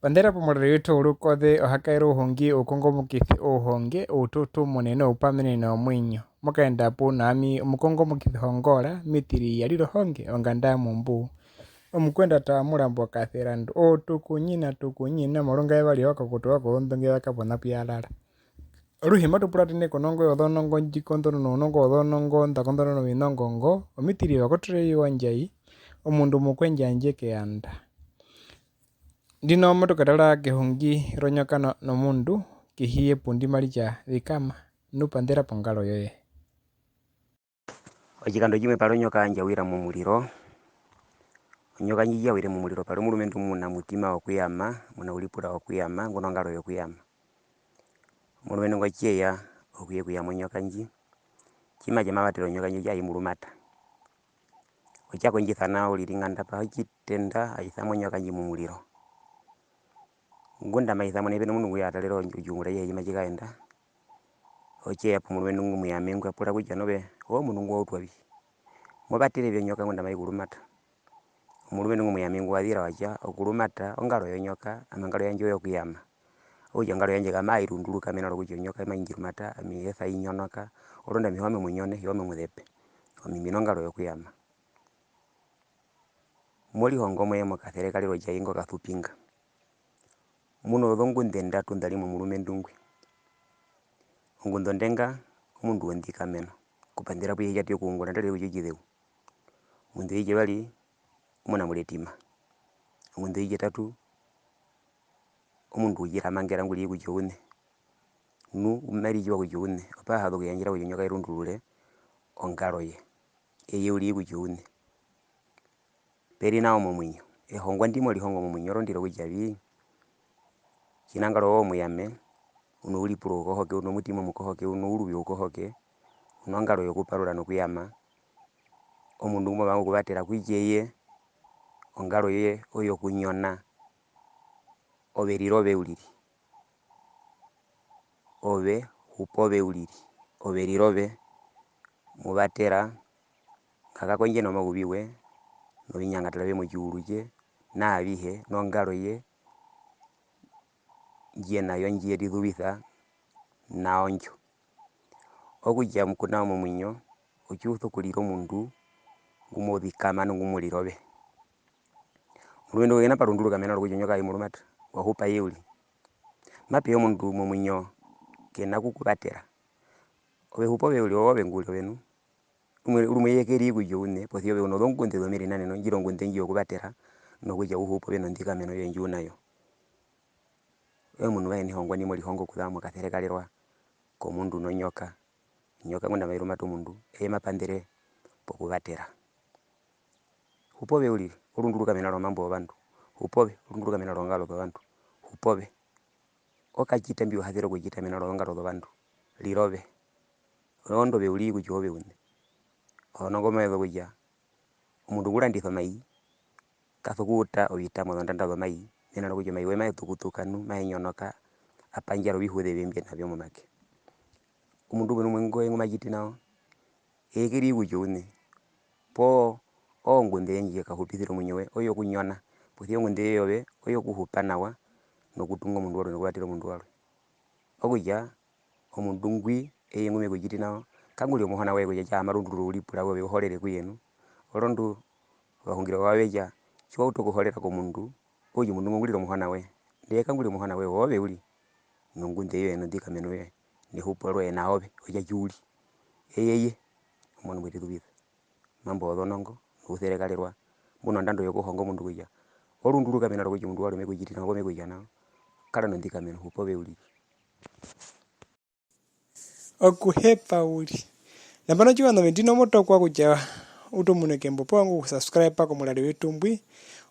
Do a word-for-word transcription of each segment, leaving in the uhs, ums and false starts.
Panḓera pomurari wetu ourukoze, ohakaere ouhongi, oukongomokithi, ouhonge, oututumune noupamenene womuinyo. Mokaenda puna ami omukongomokithi Hongora, mitiri ya riro honge, onganda ya mumbu. Omukwenda ta murambo kaserandu, ootukunyina, tukunyina, morunga evari wakakutu wako ondonge vakapona puyarara. Oruhe matu puratene konongo yozonongo ndji kondono nounongo wozonongo nda kondono novinongo ngo, omitiri vakotere iwa ndjai, omundu mukwendja ndje keyanda. Ndino matu katara kehungi ronyoka no-, nomundu, kehi yepundi mari tja vikama, nu panḓera pongaro yoye. Otjikando tjimwe pa ri onyoka ndja wira momuriro. Onyoka ndji ya wire momuriro, pa ri omurumendu mu na mutima wokuyama, mu na uripura wokuyama, ngu nongaro yokuyama. Omurumendu ngo tje ya okuyekuyama onyoka ndji, tji ma tja ma vatere onyoka ndji, otja i mu rumata. Otja kondjisa nao uriri nganda pa otjitenda, a isa mo onyoka ndji momuriro. Ngunda ma isa mo nai, pe nomundu ngwi a tarere otjiungura atjihe tji matji kaenda. Otje ya pomurumendu ngu muyame ngwi a pura kutja, "Nove, oove omundu ngu wa utwa vi? Mo vatere vi onyoka ngunda mai ku rumata?" Omurumendu ngu muyame ngwi wa zira wa tja, "Okurumata ongaro yonyoka, ami ongaro yandje oyokuyama. Okutja ongaro yandje kamai runduruka mena rokutja onyoka mai ndji rumata, ami e sa i nyonoka, orondu ami hi owami omunyone, hi owami omuzepe. Ami mbi nongaro yokuyama." Morihongo moye mokaserekarero tjaye ngo kasupi nga, mu nozongunde ndatu nda ri momurumendu ngwi. Ongunde ondenga, omundu wondikameno, okupanḓera pu ye hi tjata okuungura, nandarire kutja otjizeu. Ongunde oitjavari, omunamuretima. Ongunde oitjatatu, omundu wondjiramangera ngu ri kutja ouṋe. Nu, ma ritjiwa kutja ouṋe, opa ha zu okuyandjera kutja onyoka i rundurure ongaro ye. Eye u ri kutja ouṋe. Pe ri nao momuinyo. Ehongwa ndi mo rihongo momuinyo orondu rokutja vi, tjinangaro ove omuyame, u nouripura oukohoke, u nomutima omukohoke, u nouruvi oukohoke, u nongaro yokuparura nokuyama. Omundu ngu mo vanga okuvatera kutja eye, ongaro ye oyokunyona, ove rira ove uriri. Ove hupa ove uriri. Ove rira ove, mu vatera, nga kakondje nomauvi we, novinyangatero vye motjiuru tje, naavihe, nongaro ye, ndji ye na yo ndji ye rizuvisa nao ndjo. Okutja ku nao momuinyo, otji u sokurira omundu ngu mo vikama nu ngu mo rira ove. Omurumendu ngo ke na pa runduruka mena rokutja onyoka ai mu rumata, wa hupa ye uriri. Mape ya omundu momuinyo ke na kukuvatera. Ove hupa ove uriri, oove ngu ri ove nu. Rumwe, rumwe eye ke ri kutja ouṋe, posi ya ove u nozongunde zomirinaneno, ndji ri ongunde ndji yokuvatera, nokutja u hupe ove nondikameno yoye ndji u na yo. Ove omundu ngu hi na ehongwa ndi mo rihongo okuza mokaserekarerwa komundu nonyoka. Onyoka ngunda mai rumata omundu, eye ma panḓere pokuvatera. Hupa ove uriri, o runduruka mena romambo wovandu. Hupa ove, o runduruka mena rongaro zovandu. Hupa ove. O katjita mbi u ha sere okutjita mena rongaro zovandu. Rira ove. Orondu ove u ri kutja oove ouṋe. Ozonongo maze zu kutja omundu ngu randisa omai, ka sokuuta ovita mozondanda zomai, mena rokutja omai we maye tukutuka nu, maye nyonoka, a pandjara ovihuze vye mbye na vyo momake. Omundu umwe umwe ngo ye ngu ma tjiti nao, eye ke ri kutja ouṋe, poo ongunde ye ndji ye kahupisire omuinyo we, oyokunyona, posi ya ongunde ye yove, oyokuhupa nawa, nokutunga omundu warwe, nokuvatera omundu warwe. Okutja, omundu ngwi, eye ngu me ku tjiti nao, ka ngu ri omuhona woye kutja tjaa ma rundurura ouripura woye, u horere ku ye nu. Orondu, ovahungire vawo ve tja, tji wa utu okuhorera komundu, okutja omundu ngo ngu rira omuhona woye. Nde ka ngu ri omuhona woye, oove uriri. Nongunde yoye, nondikameno yoye, nehupo roye na ove, otja tji u ri. Eye, eye, omuano mbwe rizuvisa. Mambo wozonongo, nouserekarerwa, mbu nondando yokuhonga omundu kutja, o runduruka mena rokutja omundu warwe me ku tjiti nao, poo me ku tja nao, kara nondikameno, hupa ove uriri. Okuhepa uriri. Nambano, tjiwana ove, ndino mo tokwa kutja u tu mune kembo, poo u vanga okusubscriba komurari wetu mbwi,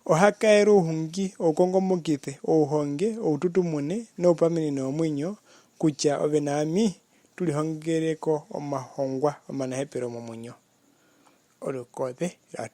ohakaere ouhungi, oukongomokize, ouhonge, oututumune, noupamenene womuinyo, kutja ove na ami tu rihongere ko omahongwa omanahepero momuinyo. Orukoze rwa